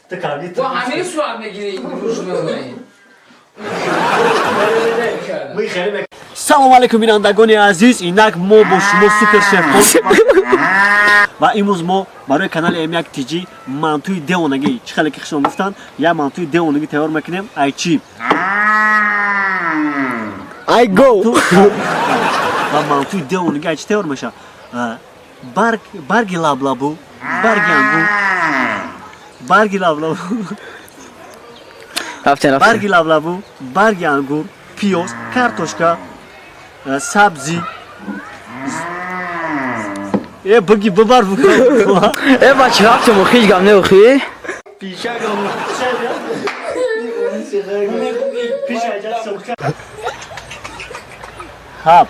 Ту ҳамин сурат мегирӣ, рӯш мемонӣ. Салом алейкум, бинандагони азиз. Инак мо бо шумо супер шеф ва имрӯз мо барои канали М1 ТЖ мантуи девонагӣ, чӣ хеле ки хишон гуфтанд, як мантуи девонагӣ тайёр мекунем. Ай чӣ? Ай го! Ва мантуи девонагӣ ай чӣ тайёр мешавад? Барг, барги лаблабу, барги ангур, барги лаблабу, Рафтем, рафтем. Барги лаблабу, барги ангур, пиёз, картошка, сабзӣ. Э, буги бибар, буги. Э, бача, рафтем, охи, ҳеҷ гап не, охи. Хаб.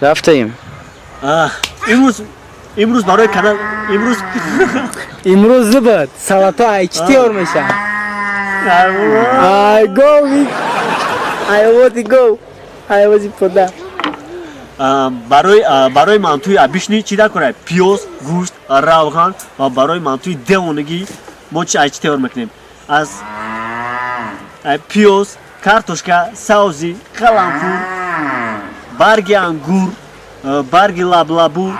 Рафтем. Имрӯз барои канал имрӯз Имрӯз зубад, салато ай чӣ тайёр мешавад? Ай го, ай води го, ай вози пода. Барои мантуи обычный чӣ дар кора? Пиёз, гӯшт, равған. Ва барои мантуи девонагӣ мо чи ай чӣ тайёр мекунем? Аз пиёз, картошка, савзӣ, қаламфур, барги ангур, барги лаблабу.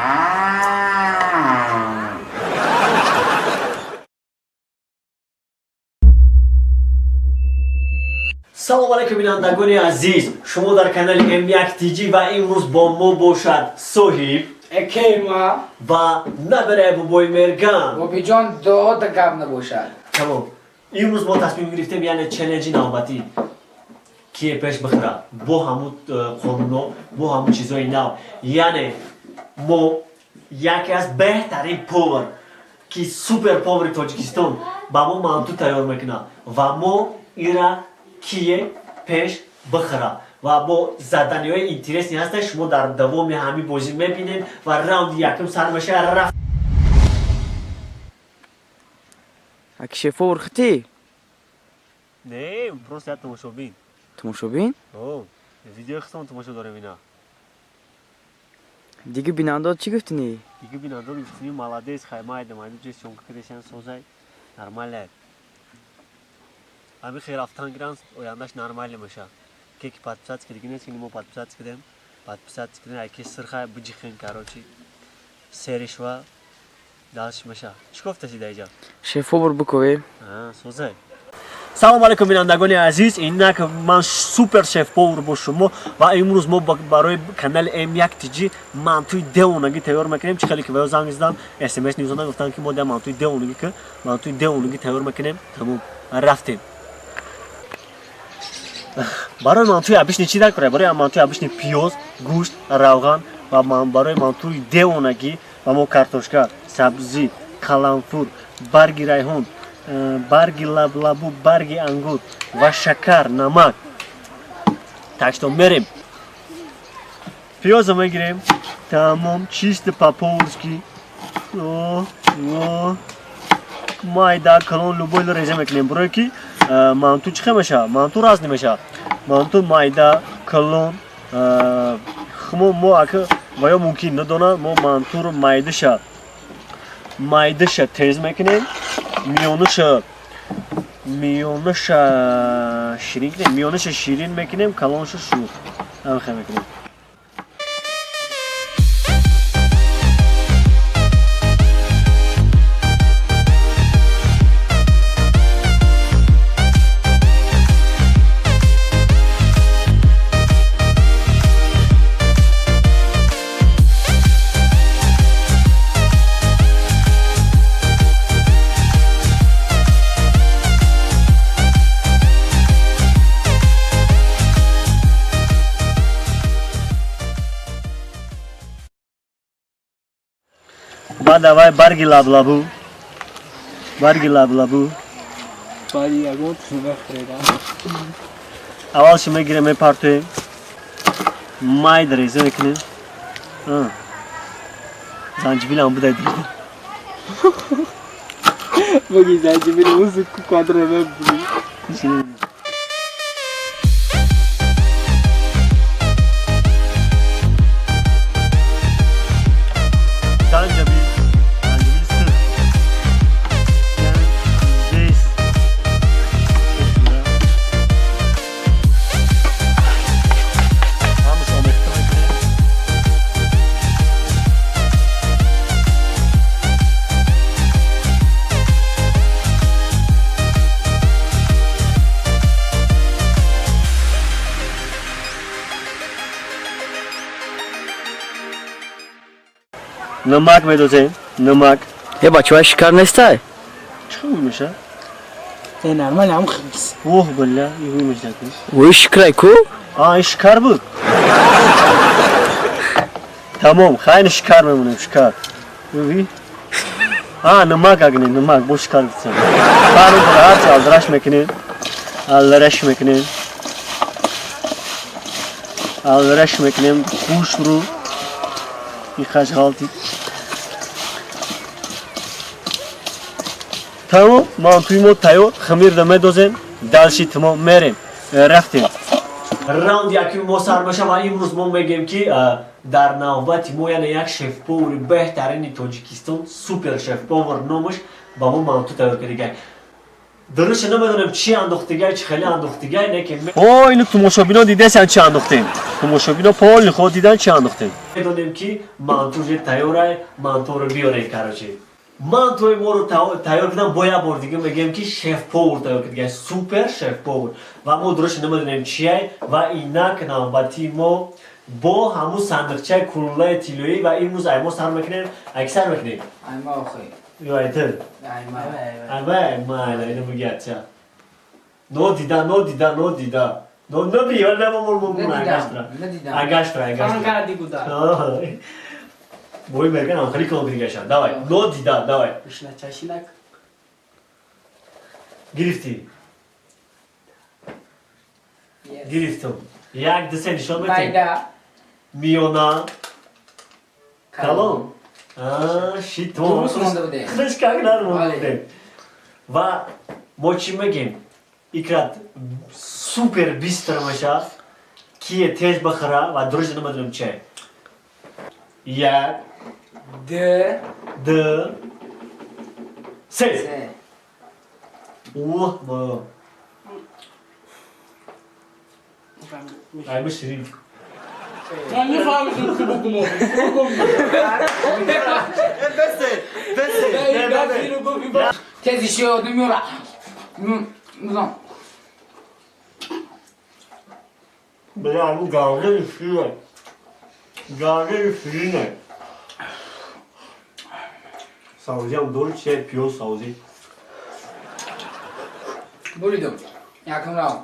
Салом алейкум, бинандагони азиз. Шумо дар канали М1 ТЖ ва имрӯз бо мо бошад соҳиб Экейма. Ва набираи бобои Мерган. Бобиҷон, дода гап набошад. Тамом, имрӯз мо тасмим гирифтем, яъне челленҷи навбатӣ, кие пеш бихӯра, бо ҳамун қонуно, бо ҳамун чизҳои нав. Яъне мо яке аз беҳтарин повар, ки супер повари Тоҷикистон, ба мо манту тайёр мекунад ва мо ира кие пеш бихӯра ва бо заданиҳои интересный ҳастанд. Шумо дар давоми ҳамин бозӣ мебинед ва раунди якум сар мешавад. Рафт. Аки шеф-повар хити? Не, просто як тамошобин. Тамошобин? Видеои худтон тамошо дорем ина. Диги бинандо чӣ гуфтинӣ? Диги бинандо гуфтинӣ: молодец, хай, майда майда ҷои съёмка кардешан, созай, нормально. Ами хел рафтан гиран, ояндаш нормально меша. Ке ки подписаться кардиги нест, ки мо подписаться кардем, подписаться кардем, айки сирхай биҷихен, короче, серишва дальше меша. Чӣ гуфтаси даиҷа? Шеф-повар бикове. Созай. Салом алейкум, бинандагони азиз. Инак ман супер шеф повар бо шумо ва имрӯз мо барои канали М1 ТЖ мантуи девонагӣ тайёр мекунем. Чӣ хеле ки ваё занг задам, СМС нивзодан, гуфтанд, ки мо да мантуи девонагӣ, ки мантуи девонагӣ тайёр мекунем. Тамом, рафтем. Барои мантуи обычный чӣ дар кора? Барои мантуи обычный пиёз, гӯшт, равған. Ва барои мантуи девонагӣ ва мо картошка, сабзӣ, қаламфур, барги райҳон, барги лаблабу, барги ангур ва шакар, намак. Так что мерем, пиёзо мегирем. Тамом, чисто по-поварски майда, калон, любой реза мекунем, барое ки манту чӣ хел мешавад? Манту разный мешавад: манту майда, калон. Мо ака ва ё мумкин надонад, мо мантуро майдаша тез мекунем, миёнаша ширин кунем, миёнаша ширин мекунем, калонша шӯр. Ҳамин мекунем. Баъд аввай барги лаблабу, барги лаблабу. Баъди ягон нахӯредам. Аввалшо мегирем, мепартоем, майда реза мекунем. Занҷибилам будай. Буги занҷибил музыку кадре мебули. Занҷабил, занҷабил сир. Намак медозем, намак. Е, бачаҳои, шикар нестай? Чӣ хуб меша? Э, нормально, ам хис. Воҳ, билла, иҳуй мешдаку. Ӯи шикрай ку? А, ин шикар буд. Тамом, хайни шикар мемонем, шикар. Уви. А, намак агне, намак, бо шикар гуфтам. Пару ҳарчи алдараш мекунем. Алдараш мекунем. Алдараш мекунем гӯшт ру. И қашғалти. Тамом, мантуи мо тайёр, хамирда медозем, дальше тамом мерем. Рафтем. Раунд якуми мо сар меша ва имрӯз мо мегӯем, ки дар навбати мо, яъне як шеф-повари беҳтарини Тоҷикистон, супер шеф-повар номаш, ба мо манту тайёр кардигай. Дуруст намедонем, чӣ андохтигай, чӣ хеле андохтигай, не ки о ину томошобино дидесан, чӣ андохтем. Томошобино поли ход дидан, чӣ андохтем. Медонем, ки манту уже тайёрай, мантуро биёред, короче. Мантуи моро тайёр кардам, бо як бор дига мегӯем, ки шеф-повар тайёр кардигай, супер шеф-повар. Ва мо дуруст намедонем, чиай. Ва инак навбати мо бо ҳамун сандиқчаи куллаи тиллоӣ ва имрӯз аймо сар мекунем. Айки сар мекунем? Айма охи. Ё айтил? Айма. Айма, майла, ину бигача. Но дида, но дида, но дида. Но наби, вала мо мо мо агаштра. Надидам. Агаштра, агаштра. Кан карди гуда. Бой мерган, ам хали калон дигаша. Давай, но дида, давай. Ишна чашинак. Гирифтӣ. Гирифтум. Як, ду, се, нишон метем. Майда. Миёна. Калон. А, шито. Дуруст монда будем. Худаш как нармонда Бале. будем. Ва мо чӣ мегем? Икрат супер быстро меша. Кие тез бахара ва дуруст намедонем че. Як, Д. ду, се. Се. Ух, мо. Ай, мо ширин. Ман мефаҳмидам, ки бугумо. Бесе, бесе. Тез иши одам меёра. Низом. Бля, ну говно ширин. Говно ширин. Савзиам дори че пиёз савзи. Буридум. Якум раунд.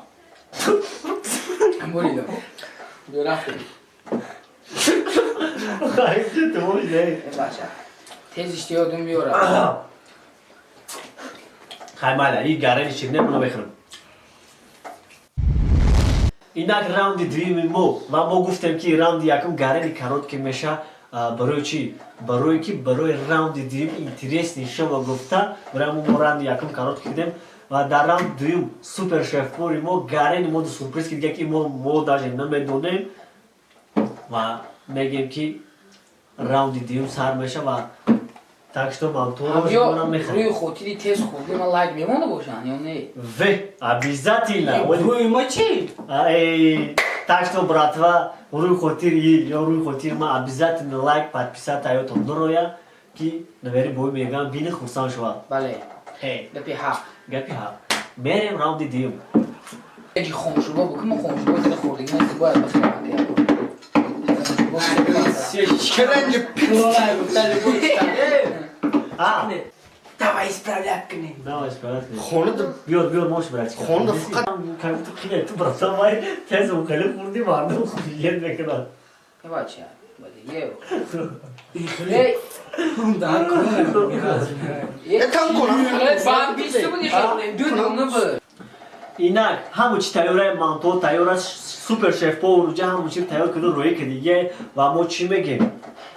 Буридум. Ду рафтем. Хай, че ту не. Э, бача. Тез ишти одам меёра. Хай, майла, и гарани ширне мано мехӯрам. Инак раунди дуюми мо ва мо гуфтем, ки раунди якум гарани короткий меша. Барои чӣ? Барое ки барои раунди дуюм интересный шава гуфта, барои мо раунди якум короткий кардем ва дар раунди дуюм супер шеф-повари мо гарани мо сюрприз ки дига, ки мо даже намедонем ва мегем, ки раунди дуюм сар меша ва так что мантуро Ё мехӯрем. рӯи хотири тез хӯрди ман лайк мемонда бошанд ё не? В обязательно. Рӯи ма чӣ? Эй, так что, братва, рӯи хотир ё рӯи хотир ма обязательно лайк, подписаться аётон дуроя, ки навери бой меган бини хурсанд шавад. Бале. Хей, Гапи ҳақ. Гапи ҳақ. Мерем раунди дуюм. Яки хомшуба бу, ки мо хомшуба тира хӯрдагӣ нест, бояд бихӯрам. Челлендж пиц. А, Давай исправлять кунем. Давай, исправлять. Хона Биёд, биёд, мош, братчика. Хонда фақат- Как будто қиле, ту братан вай тез хеле хурди мардум худиет мекунад. Э, бача. Бале, е. Ихле. Да, кунем. Э, кам кунам. Ба бисту буди хӯрдем, ду дона буд. Инак, ҳамон чи тайёра, манто тайёр аст, супер шеф повар уҷа ҳамон чи тайёр карда рӯӣ кардиге ва мо чӣ мегем?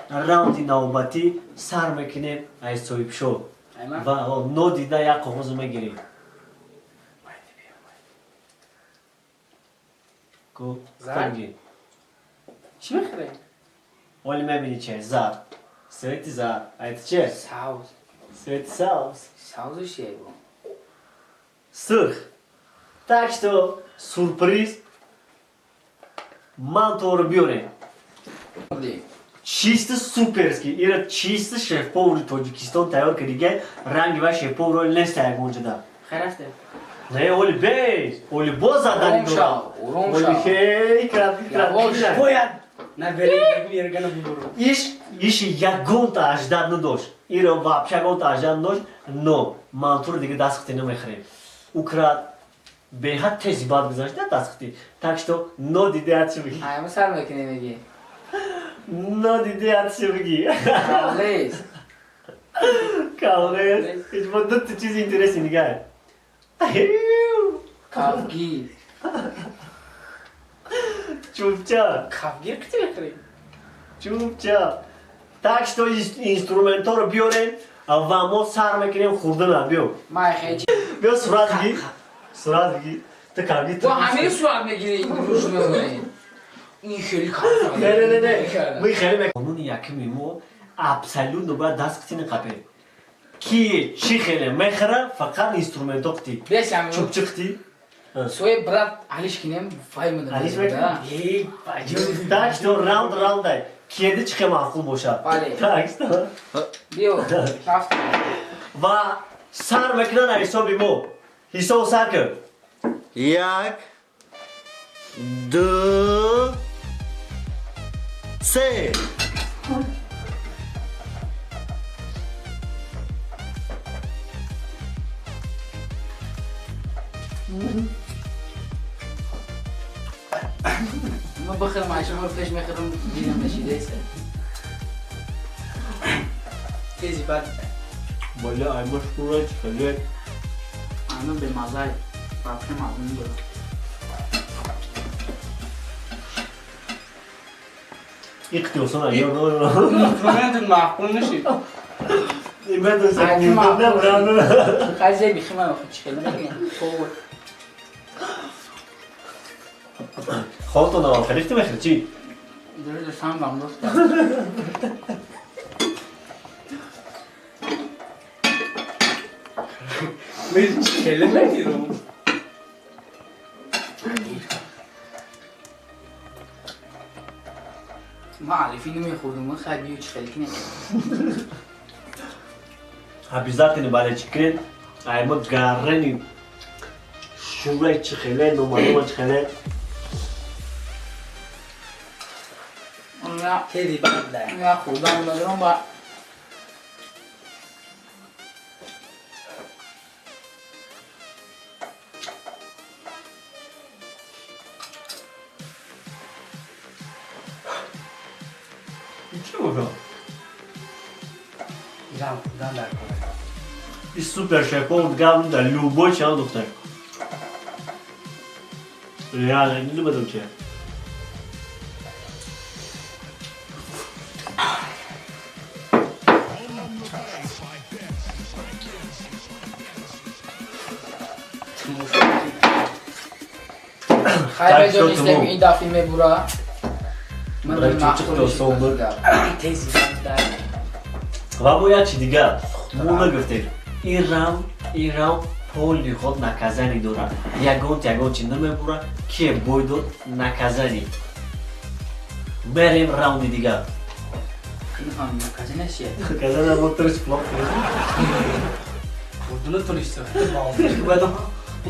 Раунди навбатӣ сар мекунем аз соҳибшо. Айма? Ва нодида як коғозо мегирем. Ку, Зард? мегӣ? Чӣ мехӯрем? Оли мебинӣ че, зард. Цвети зард. А это че? Савз. Цвети сабз. Савзу чие бу? Сурх. Так что сюрприз манторо биёрем. Чисто суперски. Ира чисто шеф-повари Тоҷикистон тайёр кардига, ранги ва шеф-поваро нест ягонҷода. Хай, рафтем. Не, оли бес, оли боз задани Ором шав, ором дора. Оли шав. хей, крат, крат. Явош. Бояд На бери ергана бубуру. Иш ягонта аждад надошт. Иро вообще ягонта аждад надошт, но мантуро дига даст хати намехӯрем. Украд беҳад тези бад гузашт, на даст хати. Так что нодиде чӣ бигӣ? Ай, мо сар мекунем меги. Нодиде чӣ бигӣ? Кавлес. Кавлес. Ҳеҷ бо ду чизи интереси нигар. Кавгир. Чупча. Кавгир кити мехӯрем? Чупча. Так что инструментҳоро биёрем ва мо сар мекунем хӯрдана. Биё. Май хеҷ. Биё сурат бигир. Сурат бигир. Ту кавгир. Ту ҳамин сурат мегири, рӯш мезанӣ. Ин хеле кавгир. Не, не, не, не. Мы хеле қонуни якуми мо абсолютно бояд даст қити нақапем. Ки чӣ хеле мехӯра, фақат инструментҳо қити. Бес ҳамин. Чупчи қити. Сои брат алиш кинем, фай мадам. Алиш мекунем? Так что раунд раундай. Киеди чӣ хел маъқул бошад. Бале. Так что. Биё, рафтем. Ва сар мекунанд аз ҳисоби мо. Ҳисоб сар кун. 1, 2, 3. Ма бихӯрам, ай шумо пеш мехӯрам, дидам нашидеса. Тези бад. Бале, ай ма шура чӣ хеле. Ано бемазай. Вообще маза надорад. Иқти осон ай, ё, но, но. Инструментат маъқул нашид. Медонистам, Ай, не, маъқул. не, не. Хай бихи ман охи чӣ хеле мекунем. Холтон аввал хеле хти мехӯри чӣ? Дурӯ сангам дост. Мен чӣ хеле мегирам? Ма алифи намехӯрдум, хай биё чӣ хеле кинем. Обязательно бале чӣ кунед? Ай ма гарани шураи чӣ хеле, номаълума чӣ хеле. На, Тези бад да. на хӯрдан надорам ба Чӣ бошад? Ирам хӯрдан дар кор. И супер шеф-повар гап дар любой чанд духтар. Реально, не думаю, че. Хай Так, что медонистем ты ин дафъи мебура. Ман Брат, маъқул чӣ осон буд. Тези бад да. Ва мо як чи дигар. Мо нагуфтем. Ин раунд поли худ наказание дорад. Ягон ягон чи намебура, кие бой дод наказание. Мерем раунди дигар. Нафаҳмидам, наказание чия? Наказание мо триш плох. Хӯрдана тонистам. Бадам.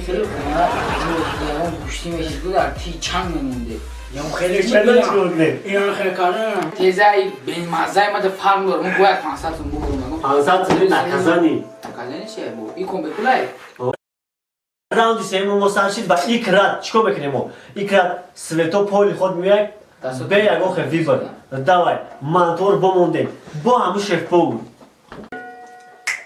Хеле ягон гӯштӣ мешид ку дар ти чанг мемонде. Ям хеле чӣ Чӣ чикор кунем? Ирам хеле кардан. Тезаи бемазаи мада фарқ дорам. Мо бояд 500 сум бубурам. Ягон 500 сум наказание. Наказание чия бу? Ин кон бепулай? Раунди сеюм мо сар шид ва икрат чикор мекунем мо? Икрат свето поли худ меяк бе ягон хе вибр. Давай, мантор бомондем. Бо ҳамун шеф-повар.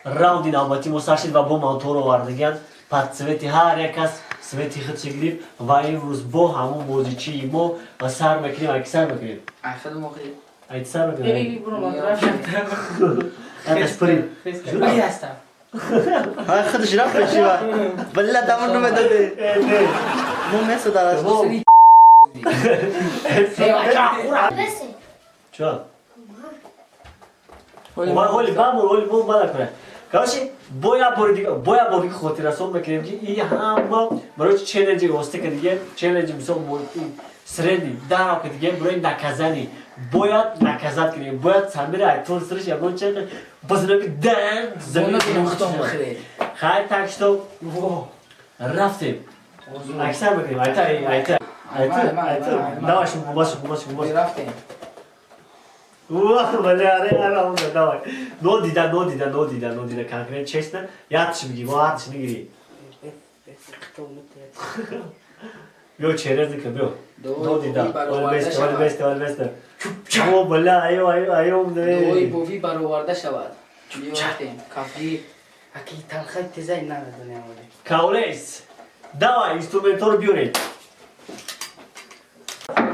Раунди навбатӣ мо сар шид ва бо мантор овардагиянд. Пад цвети ҳар як кас цвети худши гирифт ва имрӯз бо ҳамун бозичии мо ва сар мекунем, айки сар мекунем. Ай хеле мо хеле. Айки сар мекунем. Эй, буру ман Аташ пури. Ай ҳастам. Ай худаш рафт пеши ва. Балла дамон намедоди. Э, Мо месодар. не. Чё? Оли бамур, оли бо бала кунад. Короче, бо як бори дига, бо як бори дига хотиррасон мекунем, ки ин ҳама барои чи челленҷи восита ка диге, челленҷи мисол средний дарав ка диге, барои наказание. Бояд наказать кунем, бояд Самира айтон сриш ягон чен базина ки дан замин. Хай, так что рафтем. Аксар мекунем, айта, айта. Айты, давай, шум, бас, бас, бас. Рафтем. Уах, бля, аре, аре, давай. Но дида, но дида, но дида, но дида, конкретно, честно, ятш миги, мо ятш мигири. Биё, через ника, биё. Но дида, ол бесте, ол бесте, ол бесте. О, бля, айо, айо, айо, Дуои бови бароварда шавад. Биё, рафтем. Кафгир. Аки талхай тезай намедонем оли. Каулес. Давай, инструментор биёред.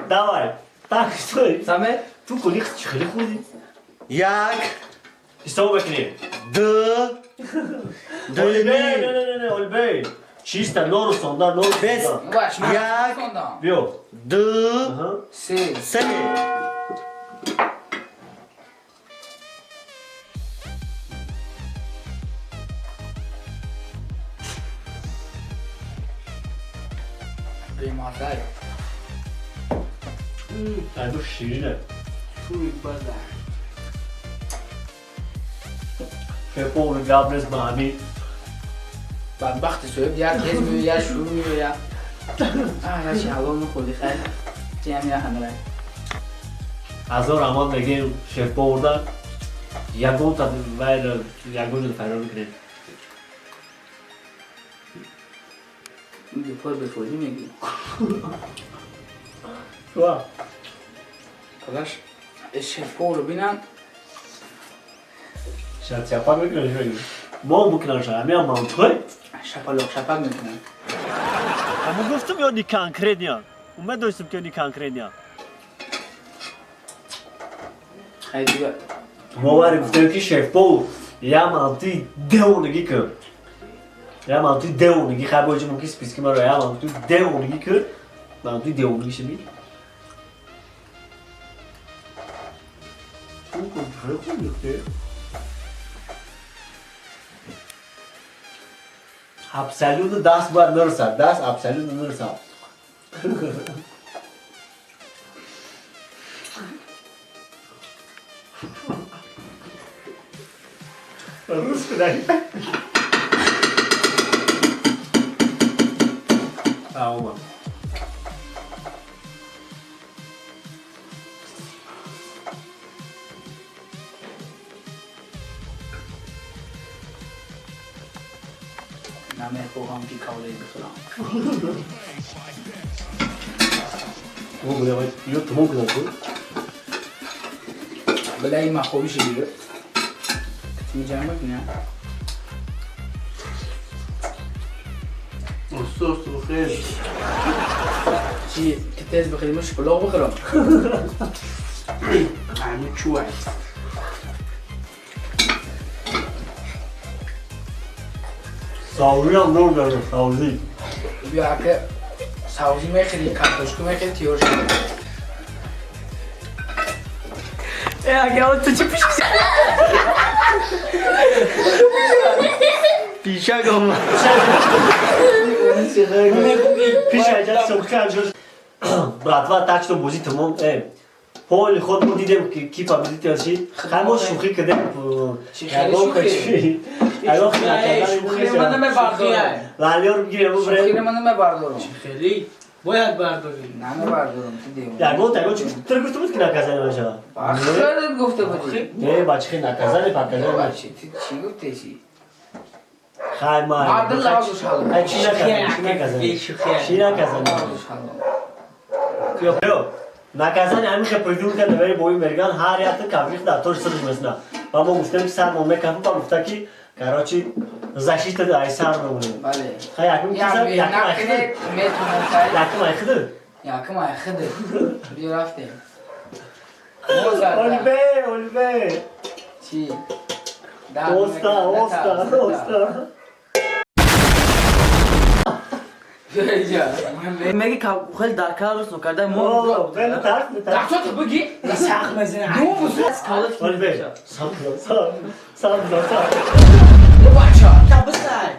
Давай. Так, стой. Самед? Ту коли хеле хӯрдӣ? Як, Ҳисоб мекунем. ду, Олбей, дуюми, не, не, не, не, олбей. Чисто норусонда, Бес. норусонда. Баш, ман Як. хондам. Биё. ду, Аҳа. Се. се. Бемазай. Айду ширине. Шури база. Шефовни гап нест ба ҳамин. Бадбахти соҳиб як тез меояд, шур меояд. Ачи ҳалол нахӯрди, хайр. Ҷам я ҳамра. Ҳазор раҳмат мегем шефповарда. Ягон та вайр ягон ҷо файрон мекунем. Бефой бефоидӣ мегӯӣ. Ва. Дадаш, шефповарро бинам. Шарт чапак мекунем, шо мегӯем? Мо мекунам ша, ҳамин ҳам мантуй. Шапалоқ шапак мекунам. Ҳамун гуфтум ё ни конкретния? Умед доштум ки ё ни конкретния. Хайр дига. Мо вари гуфтем ки шефповар я мантуи девонагӣ кун. Я мантуи девонагӣ, хайр боҷи мумкин списки маро я мантуи девонагӣ кун. Мантуи девонагӣ шаби. Абсолютно даст бояд нарасад, даст абсолютно нарасад. Рус кудай. А, омад. Намехоҳам ки кавле бихӯрам. О, бля, ё тамом кунам ку? Бля, ин махобӣ шиди. Миҷам мекунӣ? Усус бухер. Чи ки тез бихӯрӣ, мо шоколад бихӯрам. Ами чуай. Савзиам нор дорад, савзӣ. Биё, ака, савзӣ мехӯрӣ, картошка мехӯрӣ, тиёр шуд. Э, ака, ту чӣ пиши? Пишак омад. Пиши аҷаб сухка шуд. Братва, так что бозӣ тамом. Поли худ мо дидем ки ки победитель шид. Хай мо шӯхӣ кардем. Чӣ хеле Ягон шӯхӣ? качи. Ягон Шӯхиро ман намебардорам. Лалёр бигирем, Шӯхиро бубрем. ман намебардорам. Хеле бояд бардорӣ. Намебардорам, ту девона. Ягон ягон чи ту гуфта буд ки наказание мешавад. Бахшад гуфта будӣ. Не, бачи, наказание, показание. Бачи, ту чӣ гуфтеси? Хай ма. Марди лавзуш ҳалол. Хай чи наказание, чи наказание? Чи наказание? Лавзуш ҳалол. Ё, наказание ҳамин хел придум карда вари бои мерган ҳар якта кафрих дар тош сирш месна. Ва мо гуфтем ки сар мо мекафем, ба гуфта ки короче защита ай сар мемонем. Бале. Хай якум ки Як сар, якум ай хиди. накунед, метонам хай. Якум ай хиди. Якум ай хиди. Биё, рафтем. Мо зарда. Олбе, олбе. Чӣ? Дард Оста, мекунад, оста, натарс, натарс. оста. Биё инҷа. Меги хеле дар кар рус карда мо. О, бе, тарс, тарс. Дахтото буги? Сахт мезанад. Ду бузу. Олбе. Сам, сам, сам, сам. Бача. Табисай.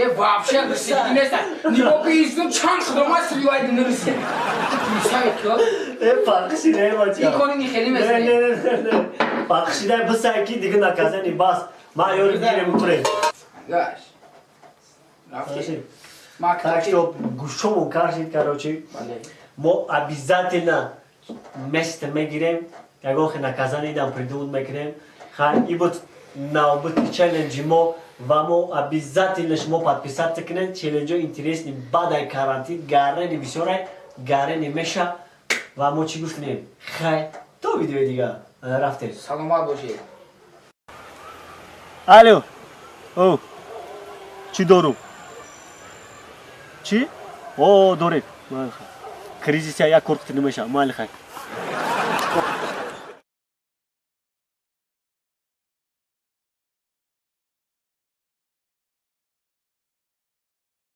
Е, вообще русиги нест. Нигоҳ ки изум чанд худома сливайд нурси. Писай ки. Э, бахшида, бача. Икони ни хеле Не, не, месне. не, не. Бахшида, бисай ки дига наказание бас. Ма ёри гирем курем. Гаш. Рафтем. Так что гӯшомон каршид, короче. Мо обязательно место мегирем, ягон хе наказание дам придумать мекунем. Хай, и буд навбати челленджи мо ва мо обязательно шумо подписаться кунед. Челленджо интересный баъдай карантин гарени бисёрай гарени меша. Ва мо чӣ гуфтем? Хай, то видеои дига, рафтем. Саломат бошед. Алло, о, чӣ дорум, чӣ? О, дорем кризис, як кор кути намеша. Майли, хай.